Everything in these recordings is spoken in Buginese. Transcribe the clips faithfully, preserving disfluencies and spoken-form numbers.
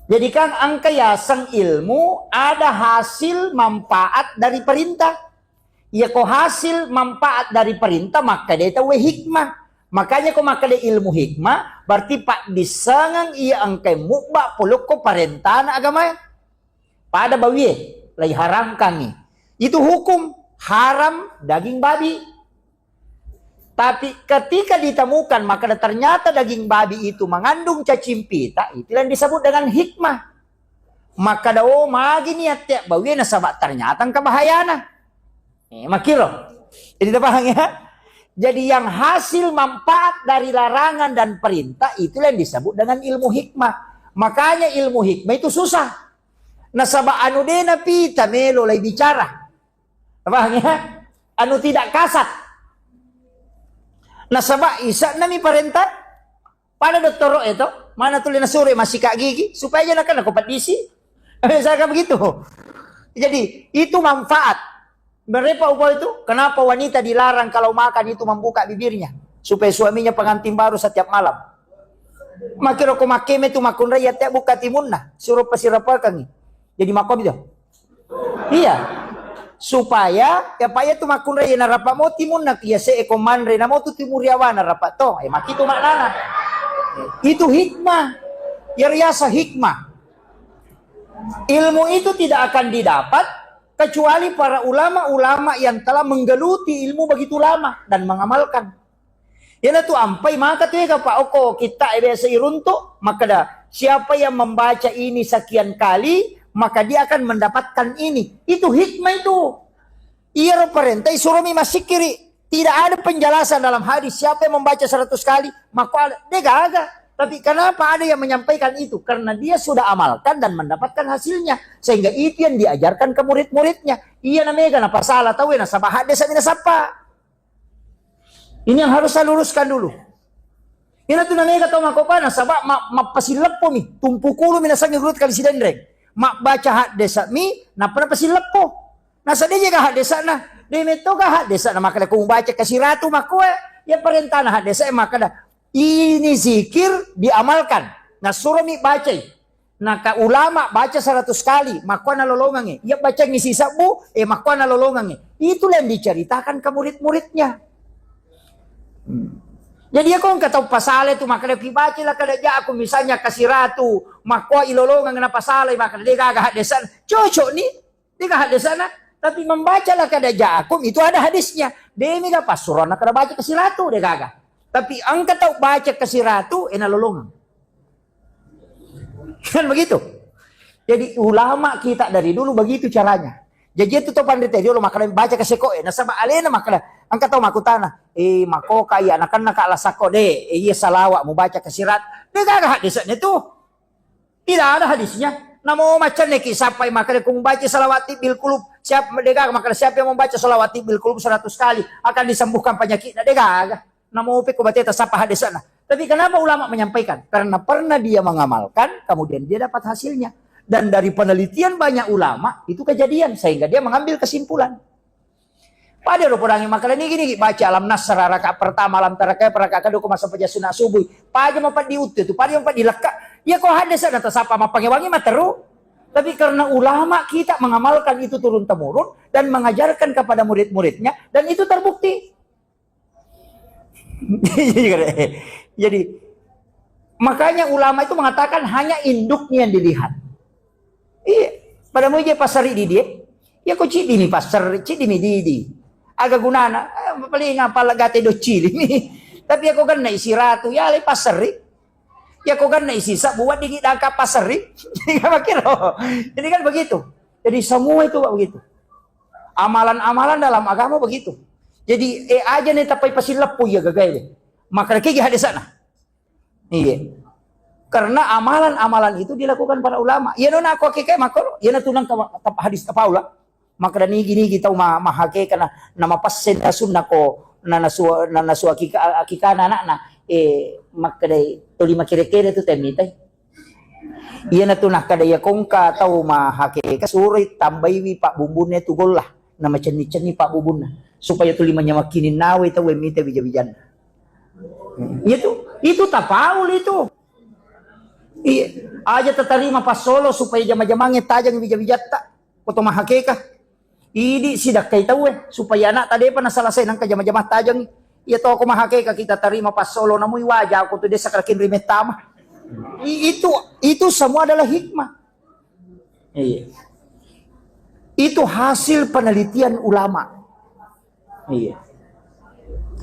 Jadi kan engka yaseng ilmu ada hasil manfaat dari perintah. Iya ko hasil manfaat dari perintah, makkeda tauwe hikmah. Makanya ko makkeda ilmu hikmah, berarti paddissengeng iya engka mubba polokko parentana agama. Pada bawie, laiharamkangi. Itu hukum haram daging babi. Tapi ketika ditemukan, maka ternyata daging babi itu mengandung cacing pita, itu yang disebut dengan hikmah. Maka da, oh, magi niat tiap bawie nasaba ternyata engka bahayana. Eh, makiro. Jadi, kita paham ya? Jadi, yang hasil manfaat dari larangan dan perintah, itu yang disebut dengan ilmu hikmah. Makanya ilmu hikmah itu susah. Nasaba anu de napita melo lai bicara. Paham ya? Anu tidak kasat. Nasaba isa nami parentah. Pada dottoro e to, mana tuli nasuro masika gigi supaya aja nakana ko pedisi. Misalkan begitu. Jadi, itu manfaat. Berapa upa itu? Kenapa wanita dilarang kalau makan itu membuka bibirnya? Supaya suaminya pengantin baru setiap malam. Makiro ko makkeme tu makunrai ya tiap buka timunna, suro pasirapakangi. Jadi makobi to. Iya. Supaya, ya, paya tu makkunrai, ya, narapa mo timunna, ya, se, e, ko manre, namo tu timuriawana rapa to. Eh, makitu maknana. Itu hikmah. Ya, riasa hikmah. Ilmu itu tidak akan didapat kecuali para ulama-ulama yang telah menggeluti ilmu begitu lama dan mengamalkan. Iyanatu ampai maka tu ega pa okko kitta e biasa iruntu, makkeda, "Siapa yang membaca ini sekian kali, maka dia akan mendapatkan ini." Itu hikmah itu. Iyaro parenta isuromi massikkiri. Tidak ada penjelasan dalam hadis siapa yang membaca seratus kali, maka ada, de gaga. Tapi kenapa ada yang menyampaikan itu? Karena dia sudah amalkan dan mendapatkan hasilnya. Sehingga itu yang diajarkan ke murid-muridnya. Iya namega napasala tauwe nasaba hadde sami nasappa. Ini yang harus saya luruskan dulu. Ina tu namega tau makopa nasaba ma-, mappasilleppo mi, tumpu kulu mi nasangi urut kali sidenreng. Mabbaca haddesa mi, nappa napasileppo. Nasa de jega haddesa na, de metto ga haddesa na makada ku baca kasiratu makkoe, ya parentana haddesa e makada ini zikir diamalkan. Nasuro mi bacai. Naka ulama baca seratus kali, makkuana lolongangnge. Iya bacangngi sisebbu, eh, makkuana lolongangnge. Itulah yang diceritakan ke murid-muridnya. Hmm. Jadi, iya ko engka tau pasala tu, makkeda, "Pi baca lah kada ja aku misalnya kasiratu, makkua ilolongang na pasala, makkeda de gaga haddesa." Cocok ni, de gaga haddesa na. Tapi membaca lah kada ja aku, itu ada hadisnya. De mega passuroanna kada baca kasiratu, de gaga. Tapi engka tau baca kasiratu, eh, nalolongang. Kan begitu? Jadi ulama kita dari dulu begitu caranya. Jadi itu to panrita dulu makkeda baca kaseko e. Nasaba alena makkeda, engka tau makkutana, "Eh, makoka iya, nakenna ka lasako de, eh, iya salawa mubaca kasirat." De gaga hadisnya tu. Tidak ada hadisnya. Namo macam neki sampai makkeda ku mubaca salawat tibbil kulub. Siapa de gaga makkeda siapa yang membaca salawat tibbil kulub seratus kali akan disembuhkan penyakitnya. De gaga. Namope ko bateta sapa hadesana. Tapi kenapa ulama menyampaikan? Karena pernah dia mengamalkan, kemudian dia dapat hasilnya. Dan dari penelitian banyak ulama, itu kejadian. Sehingga dia mengambil kesimpulan. Pada ro podangi makkeda nigi-nigi baca alam nasra rakaat pertama, alam tara kaifa rakaat kedua, ko masa paja sunat subuh. Paja mapeddi uttu itu, paja mapeddi lekka. Ya ko hadesana tasapa mapangewangi materu. Tapi karena ulama kita mengamalkan itu turun temurun dan mengajarkan kepada murid-muridnya, dan itu terbukti. Jadi, makanya ulama itu mengatakan hanya induknya yang dilihat. Iya, pada mau je pasari di dia. Ya ko cidi mi pasar, cidi mi didi. Aga gunana, eh, paling apa lagate do cili mi. Tapi ya ko ganna isi ratu, ya le pasari. Ya ko ganna isi sabu, weddingi dangka pasari. Jadi kan begitu. Jadi semua itu, Pak, begitu. Amalan-amalan dalam agama begitu. Jadi, eh, aja nih tapai pasileppo iya gagai deh. Maka kegi hadesana. Iya. Karena amalan-amalan itu dilakukan para ulama. Iya nona aku akikae makoro, iya na tunang ka, ka hadis ka Paula. Maka nigi-nigi tau ma-, mahakeka na, na mapassen asunna ko, na nasua, na nasua akika, akikana anakna. Eh, makkeda toli makere-kere tu temmitai. Iyanatu nakkeda iya kongka tau mahakeka suroi tambaiwi pabbumbunna tu golla, na macenni-cenni pabbumbunna, supaya tuli manyameng kininnawe tau e mita wija-wijanna. Itu, itu tafaul itu. Iya, aja tatarima passolo supaya jama-jamangnge tajang wija-wijatta. Ko to mahakeka. Idi sidakkai tauwe supaya anakta depa nasalasai nangka jama-jamang tajang. Iya to ko mahakeka kita tarima passolo namui waja ko tu desa kalakin rimettama. I- itu itu semua adalah hikmah. Iya. Itu hasil penelitian ulama. Iya.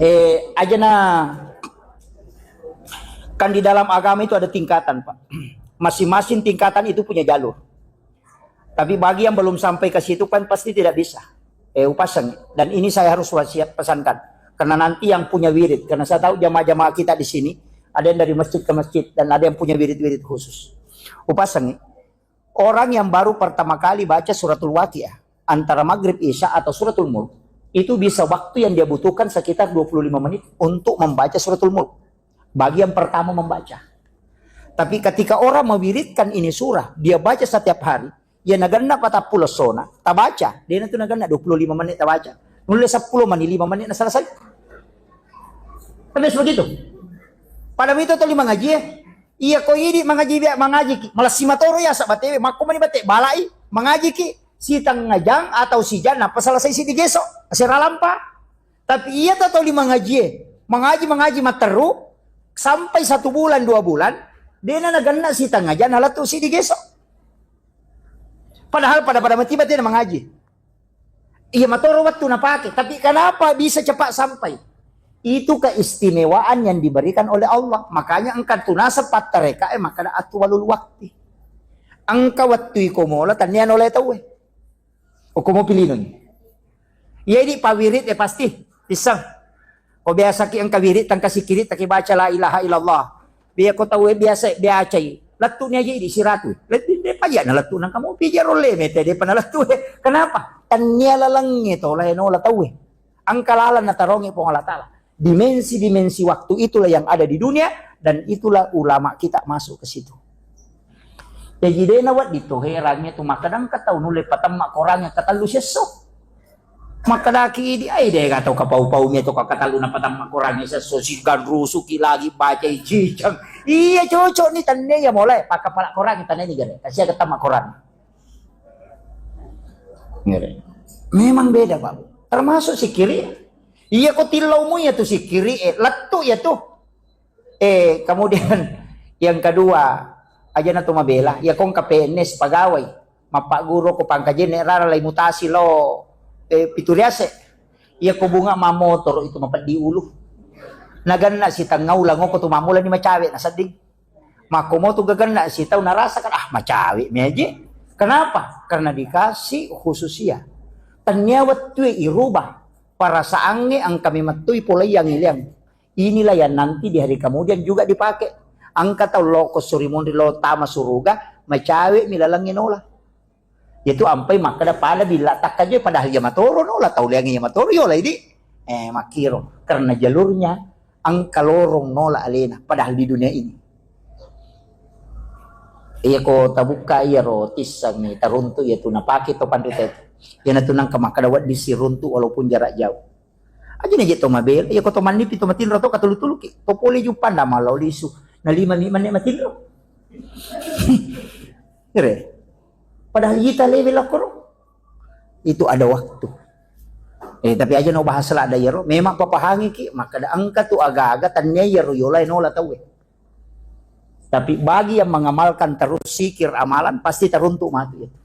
Eh, aja na kan di dalam agama itu ada tingkatan, Pak. Masing-masing tingkatan itu punya jalur. Tapi bagi yang belum sampai ke situ kan pasti tidak bisa. Eh, upasang. Dan ini saya harus wasiat pesankan. Karena nanti yang punya wirid, karena saya tahu jamaah-jamaah kita di sini ada yang dari masjid ke masjid dan ada yang punya wirid-wirid khusus. Upasang. Orang yang baru pertama kali baca suratul Waqiah, antara maghrib, isya, atau suratul mulk, itu bisa waktu yang dia butuhkan sekitar dua puluh lima menit untuk membaca suratul mulk. Bagi yang pertama membaca. Tapi ketika orang mewiridkan ini surah, dia baca setiap hari, ya naganna patappulo sona, tabaca, dia itu naganna dua puluh lima menit tabaca. Nulis sepuluh menit, lima menit na selesai. Tapi begitu. Pada itu tuli mangaji, eh. Iya ko idi mangaji bia mangaji ki. Malassi matoro ya sabatewe, makko mani bate balai mangaji ki. Sitengah jang atau sijang nappa selesai si digeso. Sera lampa. Tapi iya to tuli mangaji, eh. Mangaji, mangaji matteru sampai satu bulan, dua bulan, dena naganna sitengah jang nalettu si digeso. Padahal pada-pada mati bate mangaji. Iya matoro wettu napake, tapi kenapa bisa cepat sampai? Itu keistimewaan yang diberikan oleh Allah. Makanya engka tu nasab pattareka e makkada atwalul wakti. Engka wettu iko mola tania nolai tauwe. Okko mopi linoi. Iya idi pawirid e pasti tisseng. Ko biasa ki engka wirid tangka sikiri taki baca la ilaha illallah. Biya ko tauwe biasa biacai. Lettu ni aja idi siratu. Lettu de pajak na lettu nang kamu pija rolle mete de pana lettu. Kenapa? Tania lalengnge to lae nola tauwe. Engka laleng natarongi Puang Allah Taala. Dimensi-dimensi waktu itulah yang ada di dunia dan itulah ulama kita masuk ke situ. Jaji de nawedding to herangnge tu makkadang ka tau nulle patemma korangnge katellu siesso. Makkadaki idi, ai de ga tau kapau-pau mi to katellu na patemma korangnge siesso, siganrusuki lagi bacai cicang. Iya cocok ni tenne ya mulai pakapala korangnge tenne ni gare. Kasia ketemma korang. Ngere. Memang beda, Pak. Termasuk sikiri. Iya ko tillau mu ya tu sikiri, eh, lettu ya tu. Eh, kemudian yang kedua, aja na tu mabela, ya kong ka P N S pegawai, mappagguru ko pangkajenne rara lai mutasi lo, eh, pitu riase. Ya ko bunga mamotoro itu mapeddi ulu. Naganna sitengah ulang ko tu mamula ni macawe na sedding. Makko mo tu gaganna sitau narasa kan, ah, macawe mi aje. Kenapa? Karena dikasih khususia. Tania wettue irubah perasaangnge engka memettui polei yang ileang. Inilah yang nanti di hari kemudian juga dipakai. Engka tau loko suri munri lo tama suruga, macawe mi lalengnge nola. Yetu ampai makkeda pada bila takkaje padahal iya matoro nola tau leangnge iya matoro yola idi. Eh, makkiro. Karena jalurnya engka lorong nola alena padahal di dunia ini. Iya ko tabukka iya ro tissangi taruntu iya tu napake to panrita itu. Iya natu nangka makkeda wedding siruntu walaupun jarak jauh. Aja na je to mabela, iya ko to mannipi to matinro to katulu-tuluki. To pole juppanda mallau lisu. Na lima mi manne matinro. Ire. Padahal ita lewe lakkoro. Itu ada waktu. Eh, tapi aja no bahas la ada iyaro. Memang papahangi ki, makkeda engka tu aga-aga tania iyaro yola nola tauwe. Tapi bagi yang mengamalkan terus zikir amalan, pasti teruntuk mati itu.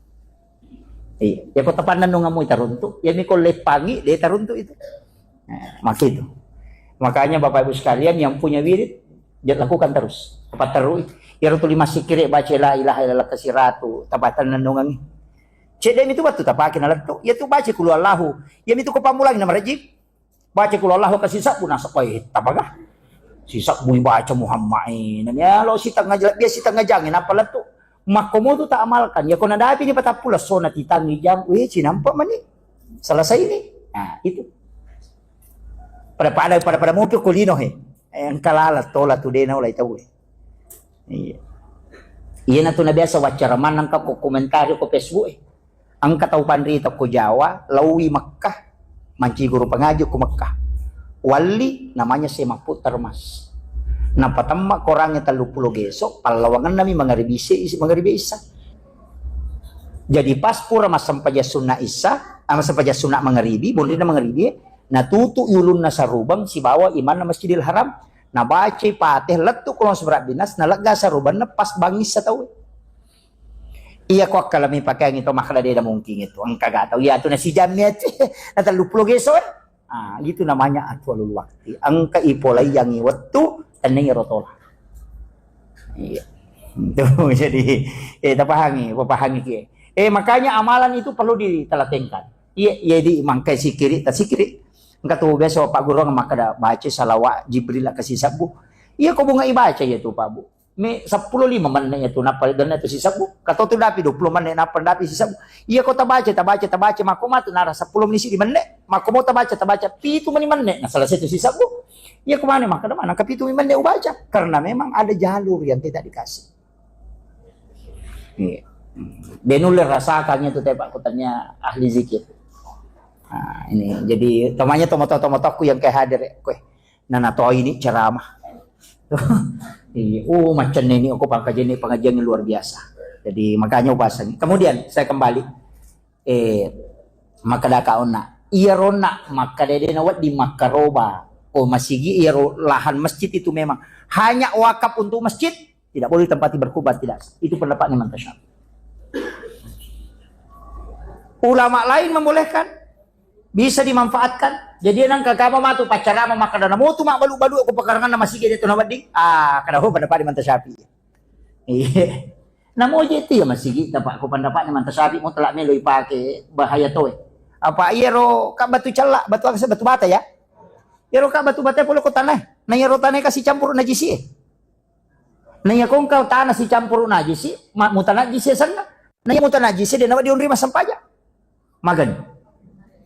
Iya, ya kota pandan nungamui teruntuk, ya miko lepangi dia teruntuk itu. Nah, maka itu. Makanya Bapak Ibu sekalian yang punya wirid, dia lakukan terus. Apa terus? Ya rutu lima sikire baca la ilaha illallah kasiratu, tapatan nungangi. Cedde itu waktu tapake na lettu, ya tu baca kulu Allahu. Ya itu ko pamulang nama rajib. Baca kulu Allahu ka sisabbu nasaba, eh, tapaga? Sisabbu baca Muhammad, eh. Nani alo sitengah jam, biasa sitengah jam, eh, napa lettu? Makko mo tu tak amalkan. Ya ko nadapi ni patappulo sona titangi jam, weh, cinampa mani. Selesai ni. Nah, itu. Pada-pada, pada-pada mopi ko lino, he. Eh, engka lala tola tu dena ulai tau, eh. Iya. Iya na tu na biasa wacara manang ka ko komentari ko Facebook, eh. Engka tau panrita ko Jawa, laui Mekkah, manci guru pengaji ko Mekkah. Walli namanya Syekh Mahfud Termas. Napatemma korangnge telluppulo geso, pallawangennami mangaribi isi, mangaribi isa. Jadi pas pura massempajang sunna isa, ah, massempajang sunna mangaribi, bonrina mangaribi, natutu ulunna sarubeng sibawa imanna Masjidil Haram, nabacai Fatihah, lettu Qul a'udzu birabbinas, nalegga sarubenna pas bangissa tauwe. Iya ko akkalami pakeangngi to makkeda de' mungkin itu, engka ga tau. Iya tu nasijammi ati, na telluppulo geso, eh. Ah, itu namanya atwalul wakti. Engka ipolaiangngi wettu, tennia ro tola. Iya. Itu jadi, eh, tapahangi, papahangi ki. Eh, makanya amalan itu perlu ditelatenkan. Iya, iya di mangkai sikiri, tasikiri. Engka tu biasa Pak Guru makkeda baca salawat Jibril ke sisebbu. Iya ko bunga ibaca ya tu Pak Bu. Me seppulo lima menne' ya tu nappa denna tu sisebbu. Kato tu dapi dua puluh menne' nappa dapi sisebbu. Iya ko tabaca, tabaca, tabaca, makko matu nara seppulo meni sidi menne'. Makko mo tabaca, tabaca pitu meni menne'. Nah, selesai tu sisebbu. Iya ko mane makkeda mana ka pitu meni menne' ubaca. Karena memang ada jalur yang kita dikasih. Iya. Benulle rasakannya tu tepak kutanya ahli zikir. Nah, ini jadi tomanya tomoto-tomotokku yang kayak hadir ya. Kue. Nana to ini ceramah. Iya, oh, macam ini aku pangkajian ini pengajian yang luar biasa. Jadi makanya upasangi. Kemudian saya kembali, eh, makkeda ka onna. Iya ronna makkeda de' nawedding makkaroba. Oh, masigi iya ro-, lahan masjid itu memang hanya wakaf untuk masjid, tidak boleh ditempati berkurban, tidak. Itu pendapatnya Imam Syafi'i. Ulama lain membolehkan, bisa dimanfaatkan. Jadi nang kakama matu pacarama makkeda namotu mabbalu-balu ko pekaranganna masigi de' tu nawedding. Ah, kada ho pendapat Imam Syafi'i. Iya. Namo je itu ya masigi tapak ko pendapat Imam Syafi'i mutlak melo ipake bahaya toe. Apa iya ro ka batu cella, batu aksa, batu bata ya? Iya ro ka batu bata pole ko tanah. Nah iya ro tanah kasih campur najisi. Nah iya kongka tanah si campur najisi, ma-, mutanajisi senna. Nah iya mutanajisi de' nawedding onri massempajang. Magani.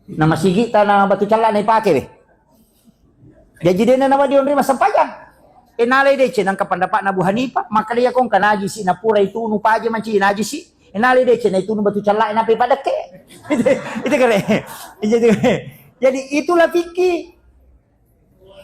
Na masigi tana batu cella na ipake we. Jaji de' nawedding onri massempajang. E nalai deceng nangka pendapatna Abu Hanifah, makkeda iya kongka najisi napura itunu paja mancaji najisi. E nalai deceng na itunu batu cella na pe padekke. Itu, itu kere. Jadi, jadi itulah fikih.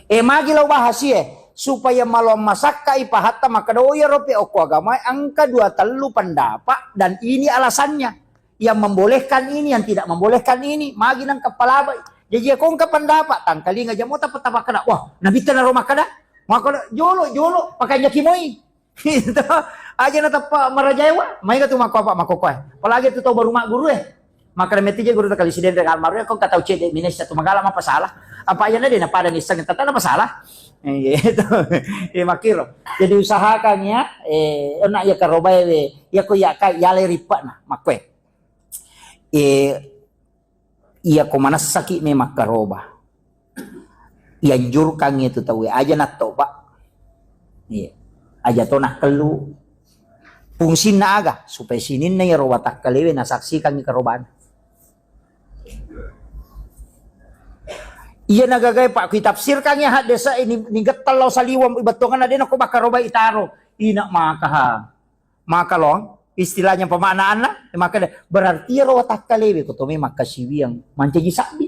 Eh, magi lau bahas, eh, supaya malong masakka ipahatta makkeda, oh, iya rope okko agama engka dua tellu pendapat dan ini alasannya. Yang membolehkan ini, yang tidak membolehkan ini. Magi nang kepala apa? Jadi ya kongka pendapat, tangkalinga jamo tapa-tapa kena. Wah, nabitta naro makkeda. Makkeda, jolo, jolo, pakai nyaki moi. Itu aja na teppa marajaewa, maega tu makko apa makko koe. Apalagi tu tau baru magguru eh. Makkeda metti je guru takali sidendeng almarhum, ko engka tau cedde minessa tu magala mappasalah. Apa iyana de' napada nisseng tata na masalah. Eh, iya, itu. Eh, makkiro. Jadi usahakan ya, eh, onna iya karobae we, iya ko iya kai yalai rippa'na, makkoe. Eh, iya ko manessaki me makkaroba. Ianjurkangngi tu tauwe, aja nattoba. Iya. Aja to nakkellu. Fungsinna aga? Supaya sininna iyaro watakkalewe nasaksikangngi karobana. Iya nagagai, Pak, kitafsirkangngi haddese ini, ni gettal lao saliweng bettuanganna de' nako bakkaroba itaro. Ina maka ha. Maka long, istilahnya pemaknaanna, maka de-, berarti iyaro watakkalewe ko to me makkasiwiang mancaji sabbi.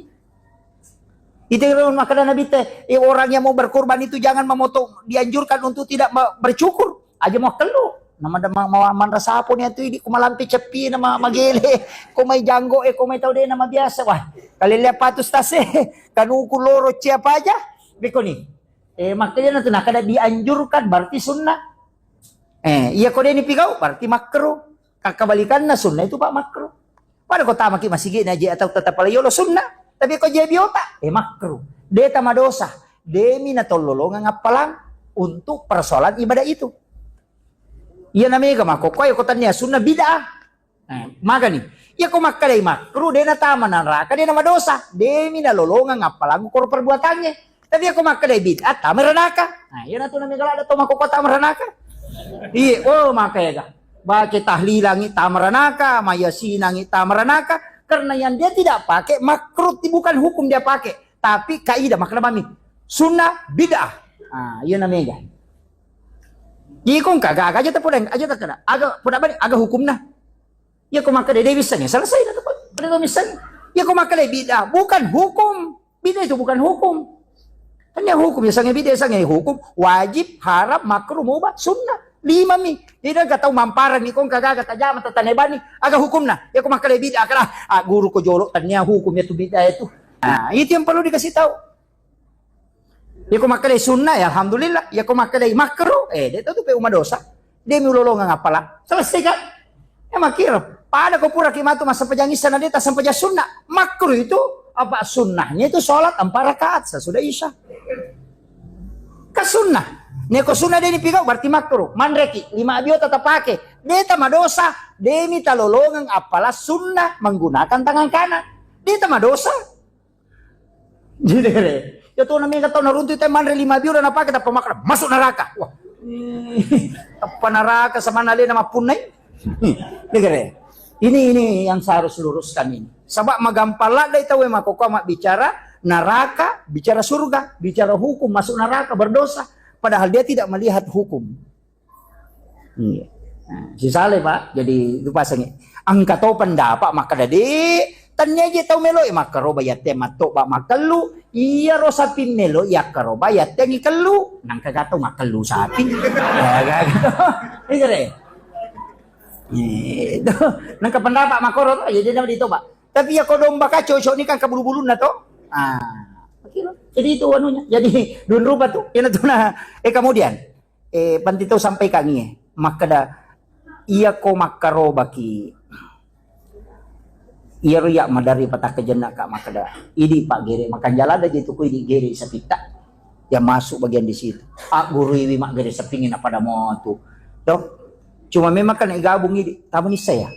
Itu ro makkeda Nabi te, eh, orang yang mau berkurban itu jangan memotong, dianjurkan untuk tidak me-, bercukur. Aja mau kellu. Nama ada ma-, ma-, manra sapo ni atu idi ko malampe ceppi nama magele, ko mai janggo e, ko mai tau de nama biasa. Wah, kalelle apa tu stase, kanuku loro cia apa aja. Beko ni. Eh, makanya tu nakada dianjurkan berarti sunnah. Eh, iya ko de ni pigau berarti makruh. Kakabalikanna sunnah itu pak makruh. Pada ko tamaki masigi na je atau tetap pala yolo sunnah. Tapi ko je biota, eh makruh. De tama dosa. Demi na tololongang appalang untuk persoalan ibadah itu. Iya na mega mako ko ko tania sunnah bid'ah. Nah, magani. Iya ko makkedai makruh, de na tama neraka, de na madosa. Demi na lolongang appalang koro perbuatannya. Tapi iya ko makkedai bid'ah, tama neraka. Nah, iya na tu na mega ladda to mako ko tama neraka. Iya, oh maka ya ga. Baca tahlilangi tama ranaka, mayasinangi tama ranaka, karena yang dia tidak pakai makruh, bukan hukum dia pakai, tapi kaidah makna mami sunnah bid'ah. Ah, iya na mega. Iko engka aga aja ta poda, aja ta kada. Aga poda bani aga hukumna. Iya ko makkeda de wissengi, selesai na to. Pada to wissengi. Iya ko makkeda bid'ah, bukan hukum. Bid'ah itu bukan hukum. Tania hukum, ya sange bid'ah, sange hukum, wajib, haram, makruh, mubah, sunnah. Lima mi. Jadi engka tau mamparang ni kong kagaga tajama tatanebani, aga hukumna? Ya ko makkeda bid'ah, kala, ah, guru ko jolo, tania hukum ya tu bid'ah itu. Nah, itu yang perlu dikasih tahu. Ya ko makkeda sunnah, ya alhamdulillah. Ya ko makkeda makruh, eh, dia tahu tu pe uma dosa. Dia miulolongeng appala. Selesai kan? Ya makkiro. Pada ko pura ki matu massempajang isya na dia tassempajang sunnah. Makruh itu apa sunnahnya itu sholat empat rakaat sesudah isya. Ka sunnah. Neko sunnah dia nipigau berarti makruh. Manreki lima abio tata pake. Dia tama dosa. Dia minta lolongeng appala sunnah menggunakan tangan kanan. Dia tama dosa. Jadi re, ya tuh namanya tau naruntu itu manre lima biu dan apa kita pemakan masuk neraka. Wah, apa neraka sama nale nama punai? Ini re. Ini ini yang saya harus luruskan ini. Sebab magampang ladai tahu emang kok amat bicara neraka, bicara surga, bicara hukum masuk neraka berdosa. Padahal dia tidak melihat hukum. Iya. Nah, sisale, Pak. Jadi, itu pasangi. Engka to pendapat makkeda, "De, tania je tau melo, eh, makkaroba yatte matto, Pak, makkellu. Iya ro sapi melo, yakkaroba yatte ngi kellu. Nangka gato makkellu sapi." Ya, ga-, gitu. Itu deh. Itu. Nangka pendapat makkoro to, jadi nama ditoba. Tapi ya ko domba ka cocok ni kan ke bulu-bulunna to. Ah, jadi itu anunya. Jadi dun rupa tu. Ina tu nah. Eh, kemudian Eh, panti tau sampaikangngi, eh. Makkeda, iya ko makkarobaki, iyaro iya madari patakkajenna ka makkeda, idi Pak gere, makanjala ada je tu ko idi gere sapitta. Ya masuk bagian di situ. Agguruiwi maggere sapingi na pada motu. Toh? Cuma memang kan gabung idi, tamu ni saya.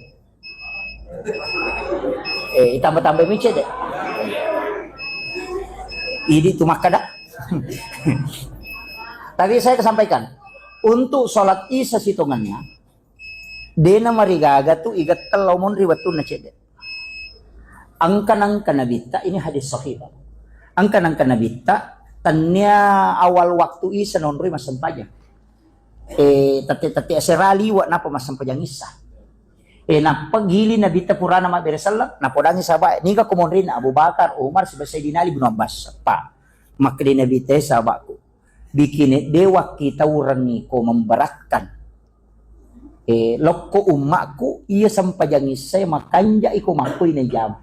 Eh, tambah-tambah micet deh. Idi tu makkeda. Tapi saya kesampaikan, untuk sholat isya sitongannya, dena marigaga tu iga tellau monri wettunna cedde. Angka-angka nabitta, ini hadis sahih, Pak. Angka-angka nabitta, tania awal waktu isya nonroi massempajang. Eh, tette-tette asera liwa napa massempajang isya. Eh, nappa gili Nabitta purana mabbere selleng, napodangi sahabat, niga ko monrinna Abu Bakar, Umar, siba Sayyidina Ali bin Abbas. Pa, makkeda Nabitta, eh, sahabatku, bikine de wakkitaurengngi ko memberatkan. Eh, lokko ummakku, iya sempajang isya makanja iko makkoi na jama.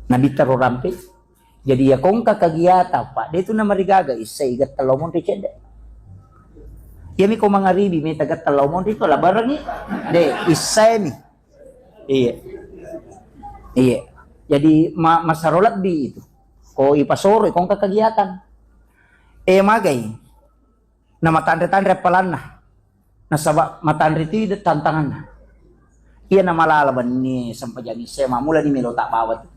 Nabitta ro rampe, Jadi ya kongka kegiatan, Pak, de tu namarigaga isya iga tellau monri cedde. Iya mi ko mangaribi meta ga tellau monri to labarengi. De, isya mi. Iya. Iya. Jadi ma-, masaro lebbi itu. Ko ipasoro kongka kegiatan. Eh, magai. Namatanre-tanre appalanna. Nasaba matanre tu tantanganna. Iya namalala benni sempajang isya, mamula ni melo tak bawa tu.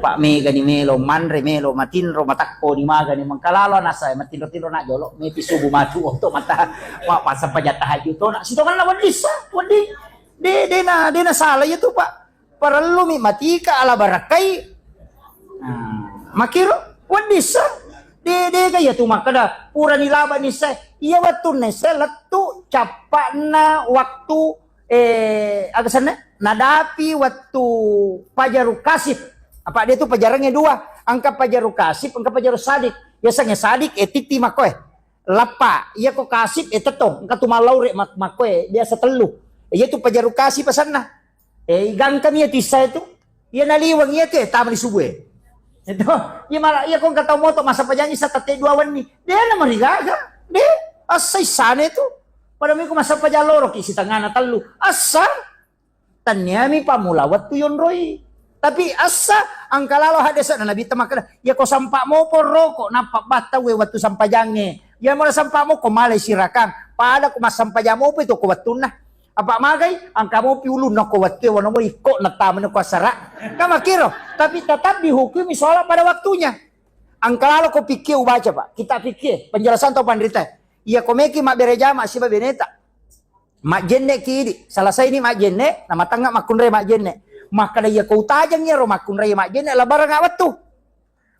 Pak mega ni melo, manre melo, matinro, matakko ni maga ni mengkalalo nasa, matinro-tinro nak jolo, mepi subuh matu untuk mata, wa, pas sempajang tahajud to, nak sitonganna wedding sa, wedding. De, de na, de na salah ya tu, Pak. Parellumi matika ala barakkai. Nah, makiro wedding sa. De, de ga iya tu makkeda purani laba ni sa. Iya wettunna sa lettu cappa'na waktu, eh, aga senna? Nadapi wettu pajaru kasif. Apa de tu pajarangnge dua? Engka pajaru kasif, engka pajaru sadik. Biasanya sadik, eh, titti makkoe. Lappa, iya ko kasif, eh, tetto. Engka tu mallaure mak-, makkoe biasa tellu. Eh, iya tu pajaru kasif asenna. Eh, igangkami iya tu isya itu. Iya naliweng iya tu, eh, tama ni subuh, eh. Itu, iya malah, iya ko engka tau moto massempajang isya tette dua wenni. De na marigaga. De, assa isane tu. Pada miko massempajang loro ki sitengana tellu. Assa. Taniami pammula wettu yonroi. Tapi assa engka lalo hadesana Nabitta makkeda, iya ko sampa mopo roko nappa battauwe wettu sempajangnge. Iya mula sampa moko malai sirakang. Pada ko massempajang mopo itu ko wettunna. Apa magai? Engka mopi ulunna ko wettu, wano mo ikko na tamani ko asara. Kan makkiro. Tapi tetap dihukumi sholat pada waktunya. Engka lalo ko fikih ubaca, Pak. Kitab fikih, penjelasan tau panrita. Iya ko meki mabbere jama siba beneta. Majjenne ki idi. Selesai ni majjenne, namatengnga makkunrai majjenne. Makkeda iya ko utajeng iyaro makkunrai majjenne, labarang wettu.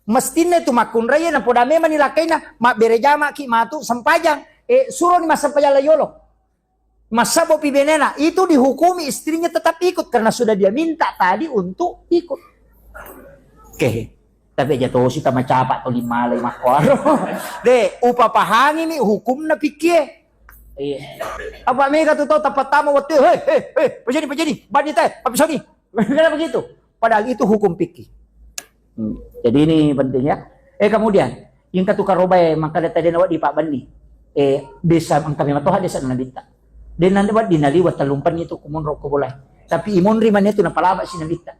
Mestinna itu makkunrai napoda memang ni lakkaina, mabbere jama ki matu sempajang. Eh, suroni massempajang la yolo. Massabbopi benena, itu dihukumi istrinya tetap ikut karena sudah dia minta tadi untuk ikut. Oke. Tapi aja tosi tama capa to limalai makkuaro. De, upapahangi mi hukumna pikkie. Iya. Apa mega tu tau tapattama wettu, "Hei, hei, hei, pajani, pajani, bani te, papisoni." Kenapa begitu? Padahal itu hukum fikih. Hmm. Jadi ini penting ya. Eh, kemudian, yang katu karobae maka data dena wadi pak bani. Eh, desa engka memang toha desa nabitta. Dena wadi naliwa talumpan itu kumun rokko bolai. Tapi imonri mane tu napalaba si nabitta.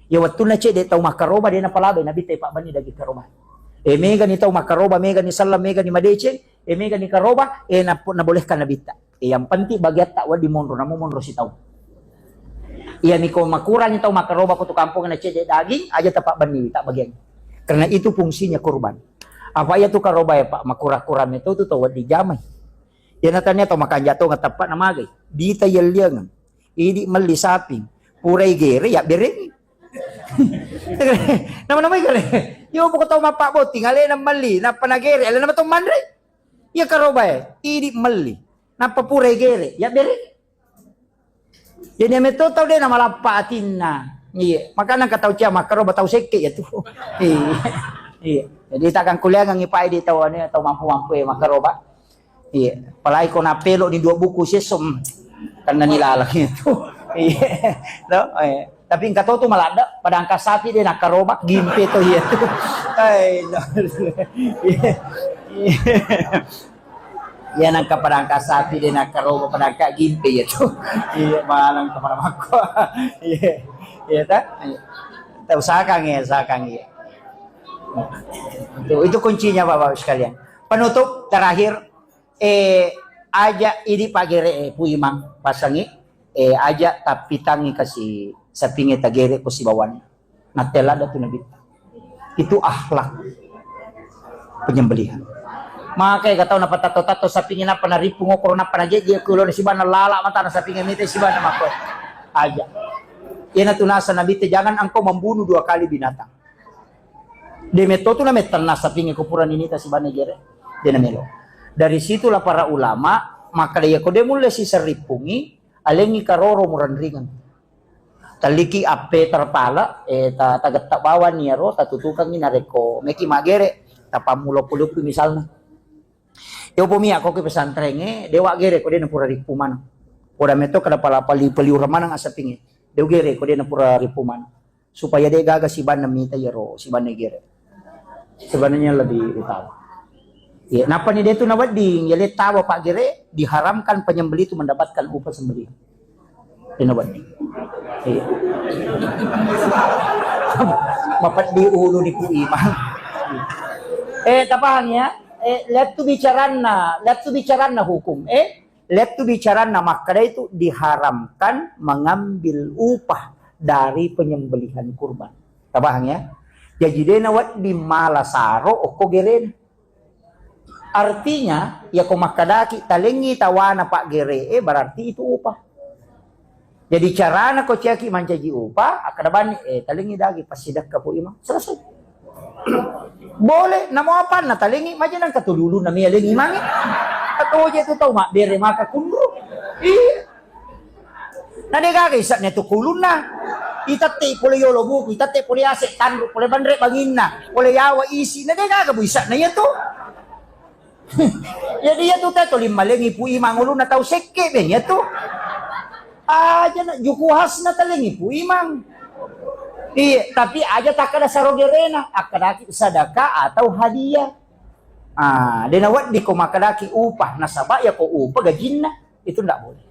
Ya wettunna cedde tau makkaroba dena palaba nabitta pak bani dagi karoba. Eh, mega ni tau makkaroba, mega ni sallam, mega ni madeceng, eh, mega ni karoba, eh, na, nabolehkan nabitta. Eh, yang penting bagiatta wedding monro, namo monro sitau. Iya miko makurangi tau makkaroba ko tu kampung na cedde daging, aja tapak benni tak bagian. Karena itu fungsinya kurban. Apa iya tu karoba ya pak, makura-kura meto tu tau wedding jamai. Ya natanya tau makanja to ngateppa na magai. Dita yelliangan. Idi melli sapi. Purai gere ya bereng. Nama-nama gere. Yo pokok tau mapak boti, alena melli, napa na gere, alena to manre. Iya karobae, idi melli. Nappa pura gere, ya bere. Jadi ame to tau de na malappa atinna. Iya, makana engka tau cia makkaroba tau sekke ya tu. Iya. Iya. Jadi takkan kuliah ngi pai di tau ane tau mampu-mampu ya makkaroba. Iya. Apalagi ko napelo di dua buku sesom. Karena ni lalang itu. Iya. No? Eh. Tapi engka to tu maladde, padangka sapi de nakkaroba, gimpe to iya tu. Hai, no. Iya. Iya. Iya, nangka padangka sapi de nakkaroba, padangka gimpe iya tu. Iya, manang kemana makko. Iya. Iya ta? Iya. Ta usahakan ya, usahakan ya. Itu, itu kuncinya Bapak Ibu sekalian. Penutup terakhir, Eh, aja idi pagere, eh, Pu Imang, pasangi, eh, aja tappitangi kasi sapinge tagere ko sibawanna. Nattella datu nabitta. Itu akhlak penyembelihan. Maka ega tau napatatto-tatto sapinge nappa narippu ngokoro nappa najeje ko ulona sibanna lala matana sapinge mite sibanna makko. Aja. Iyana tu nasa nabitta, jangan engkau membunuh dua kali binatang. De metto tu namettenna sapinge ko pura ninita sibanna gere. De namelo. Dari situlah para ulama makkeda, iya ko de mulle siserrippungi, alengi karoro murenringeng. Telliki appe terpala, eh, ta-, tagetta bawani iyaro, tatutukangi narekko meki magere, tapammulo pulupi misalna. Yopo mia ko ke pesantrengnge, dewa gere ko de napura rippu maneng. Poda metto kada pala pali peliura maneng asapinge. De gere ko de napura rippu maneng. Supaya de gaga sibanna mita iyaro, sibanna gere. Sebenarnya lebih utama. Iya, nappa ni de tu nawedding, ya le tawa pak gere, diharamkan penyembelih itu mendapatkan upah sembelih. De nawedding. Iya. Mapeddi ulu di Pu Imang. Eh, tapahang ya? Eh, lettu bicaranna, lettu bicaranna hukum. Eh, Lettu bicaranna makkeda itu diharamkan mengambil upah dari penyembelihan kurban. Tabahang ya. Jaji de nawedding mala saro okko gerena. Artinya, ya ko makkedaki talengi tawana pak gere, eh, berarti itu upah. Jadi carana ko ciaki mancaji upah, akkeda bani, eh, talengi dagi passidekka Pu Imang. Selesai. Boleh, namo apanna talengi, maja nang katululu nami alengi mangi. Katoje tu tau mabbere maka kunru. Iya. Na de gaga isakna tu kulunna. Itette pole yolo buku, itette pole ase tanru, pole banre banginna, pole yawa isi. Na de gaga bu isakna iya tu. Jadi iya tu te toli malengi Pu Imang ulunna tau sekke be iya tu. Aja na juku khasna talengi Pu Imang. Iya, tapi aja takkeda saro gerena, akkedaki sedekah atau hadiah. Ah, de nawedding ko makkedaki upah, nasaba ya ko upah gajinna, itu ndak boleh.